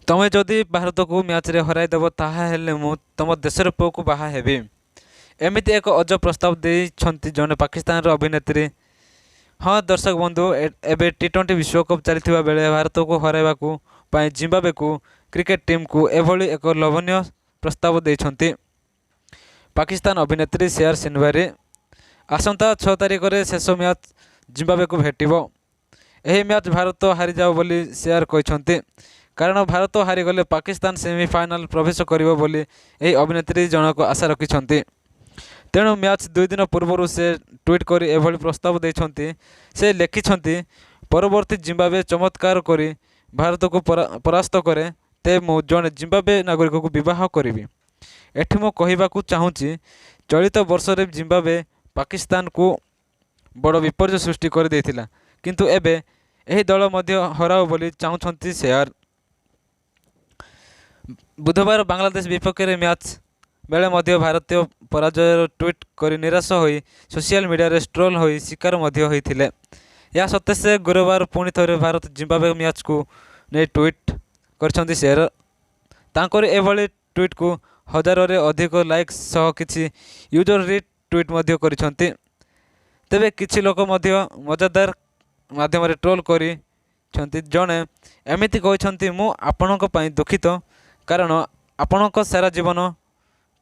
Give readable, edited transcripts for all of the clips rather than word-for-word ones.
ତମେ ଯଦି ଭାରତକୁ ମ୍ୟାଚ୍ରେ ହରାଇଦେବ, ତାହାହେଲେ ମୁଁ ତମ ଦେଶର ପୁଅକୁ ବାହା ହେବି। ଏମିତି ଏକ ଅଜବ ପ୍ରସ୍ତାବ ଦେଇଛନ୍ତି ଜଣେ ପାକିସ୍ତାନର ଅଭିନେତ୍ରୀ। ହଁ ଦର୍ଶକ ବନ୍ଧୁ, ଏବେ ଟି-20 ବିଶ୍ୱକପ୍ ଚାଲିଥିବା ବେଳେ ଭାରତକୁ ହରାଇବାକୁ ପାଇଁ ଜିମ୍ବାୱେକୁ କ୍ରିକେଟ୍ ଟିମ୍କୁ ଏଭଳି ଏକ ଲୋଭନୀୟ ପ୍ରସ୍ତାବ ଦେଇଛନ୍ତି ପାକିସ୍ତାନ ଅଭିନେତ୍ରୀ ସେହର ଶିନୱାରୀ। ଆସନ୍ତା 6 ତାରିଖରେ ଶେଷ ମ୍ୟାଚ୍ ଜିମ୍ବାୱେକୁ ଭେଟିବ। ଏହି ମ୍ୟାଚ୍ ଭାରତ ହାରିଯାଉ ବୋଲି ସେହର କହିଛନ୍ତି। କାରଣ ଭାରତ ହାରିଗଲେ ପାକିସ୍ତାନ ସେମିଫାଇନାଲ୍ ପ୍ରବେଶ କରିବ ବୋଲି ଏହି ଅଭିନେତ୍ରୀ ଜଣକ ଆଶା ରଖିଛନ୍ତି। ତେଣୁ ମ୍ୟାଚ୍ 2 ଦିନ ପୂର୍ବରୁ ସେ ଟ୍ୱିଟ୍ କରି ଏଭଳି ପ୍ରସ୍ତାବ ଦେଇଛନ୍ତି। ସେ ଲେଖିଛନ୍ତି, ପରବର୍ତ୍ତୀ ଜିମ୍ବାୱେ ଚମତ୍କାର କରି ଭାରତକୁ ପରାସ୍ତ କରେ, ତେବେ ମୁଁ ଜଣେ ଜିମ୍ବାୱେ ନାଗରିକକୁ ବିବାହ କରିବି। ଏଠି ମୁଁ କହିବାକୁ ଚାହୁଁଛି, ଚଳିତ ବର୍ଷରେ ଜିମ୍ବାୱେ ପାକିସ୍ତାନକୁ ବଡ଼ ବିପର୍ଯ୍ୟୟ ସୃଷ୍ଟି କରିଦେଇଥିଲା। କିନ୍ତୁ ଏବେ ଏହି ଦଳ ମଧ୍ୟ ହରାଉ ବୋଲି ଚାହୁଁଛନ୍ତି ସେହର। ବୁଧବାର ବାଂଲାଦେଶ ବିପକ୍ଷରେ ମ୍ୟାଚ୍ ବେଳେ ମଧ୍ୟ ଭାରତୀୟ ପରାଜୟର ଟ୍ୱିଟ୍ କରି ନିରାଶ ହୋଇ ସୋସିଆଲ ମିଡିଆରେ ଟ୍ରୋଲ୍ ହୋଇ ଶିକାର ମଧ୍ୟ ହୋଇଥିଲେ। ଏହା ସତ୍ତ୍ୱେ ସେ ଗୁରୁବାର ପୁଣି ଥରେ ଭାରତ ଜିମ୍ବାୱେ ମ୍ୟାଚ୍କୁ ନେଇ ଟ୍ୱିଟ୍ କରିଛନ୍ତି ସେହର। ତାଙ୍କର ଏଭଳି ଟ୍ୱିଟ୍କୁ ହଜାରରେ ଅଧିକ ଲାଇକ୍ ସହ କିଛି ୟୁଜର ରି-ଟ୍ୱିଟ୍ ମଧ୍ୟ କରିଛନ୍ତି। ତେବେ କିଛି ଲୋକ ମଧ୍ୟ ମଜାଦାର ମାଧ୍ୟମରେ ଟ୍ରୋଲ୍ କରିଛନ୍ତି। ଜଣେ ଏମିତି କହିଛନ୍ତି, ମୁଁ ଆପଣଙ୍କ ପାଇଁ ଦୁଃଖିତ, କାରଣ ଆପଣଙ୍କ ସାରା ଜୀବନ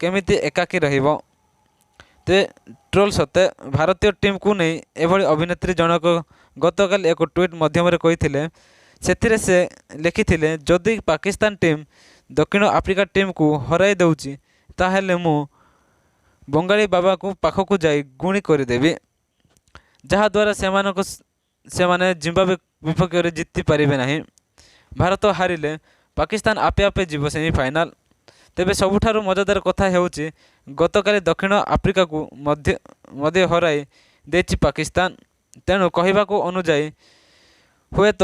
କେମିତି ଏକାକୀ ରହିବ। ତେବେ ଟ୍ରୋଲ୍ ସତ୍ତ୍ୱେ ଭାରତୀୟ ଟିମ୍କୁ ନେଇ ଏଭଳି ଅଭିନେତ୍ରୀ ଜଣକ ଗତକାଲି ଏକ ଟ୍ୱିଟ୍ ମାଧ୍ୟମରେ କହିଥିଲେ। ସେଥିରେ ସେ ଲେଖିଥିଲେ, ଯଦି ପାକିସ୍ତାନ ଟିମ୍ ଦକ୍ଷିଣ ଆଫ୍ରିକା ଟିମ୍କୁ ହରାଇ ଦେଉଛି, ତାହେଲେ ମୁଁ ବଙ୍ଗାଳୀ ବାବାଙ୍କ ପାଖକୁ ଯାଇ ଗୁଣି କରିଦେବି, ଯାହାଦ୍ୱାରା ସେମାନେ ଜିମ୍ବାୱେ ବିପକ୍ଷରେ ଜିତି ପାରିବେ ନାହିଁ। ଭାରତ ହାରିଲେ ପାକିସ୍ତାନ ଆପେ ଆପେ ଯିବ ସେମିଫାଇନାଲ୍। ତେବେ ସବୁଠାରୁ ମଜାଦାର କଥା ହେଉଛି, ଗତକାଲି ଦକ୍ଷିଣ ଆଫ୍ରିକାକୁ ମଧ୍ୟ ହରାଇ ଦେଇଛି ପାକିସ୍ତାନ। ତେଣୁ କହିବାକୁ ଅନୁଯାୟୀ ହୁଏତ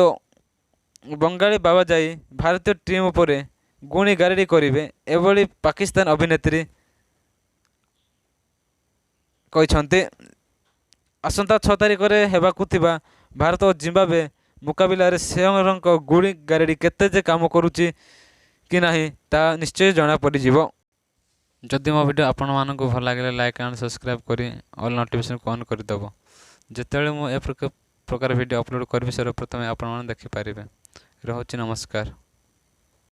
ବଙ୍ଗାଳୀ ବାବା ଯାଇ ଭାରତୀୟ ଟିମ୍ ଉପରେ ଗୁଣି ଗାରେଡ଼ି କରିବେ, ଏଭଳି ପାକିସ୍ତାନ ଅଭିନେତ୍ରୀ କହିଛନ୍ତି। ଆସନ୍ତା 6 ତାରିଖରେ ହେବାକୁ ଥିବା ଭାରତ ଓ ଜିମ୍ବାୱେ ମୁକାବିଲାରେ ସେହରଙ୍କ ଗୁଣି ଗାରେଡ଼ି କେତେ ଯେ କାମ କରୁଛି କି ନାହିଁ, ତାହା ନିଶ୍ଚୟ ଜଣାପଡ଼ିଯିବ। ଯଦି ମୋ ଭିଡ଼ିଓ ଆପଣମାନଙ୍କୁ ଭଲ ଲାଗିଲେ, ଲାଇକ୍ ଆଣ୍ଡ ସବସ୍କ୍ରାଇବ୍ କରି ଅଲ୍ ନୋଟିଫିକେସନ୍କୁ ଅନ୍ କରିଦେବ। ଯେତେବେଳେ ମୁଁ ଏ ପ୍ରକାର ଭିଡ଼ିଓ ଅପଲୋଡ଼ କରିବି, ସର୍ବପ୍ରଥମେ ଆପଣମାନେ ଦେଖିପାରିବେ। ରହୁଛି, ନମସ୍କାର।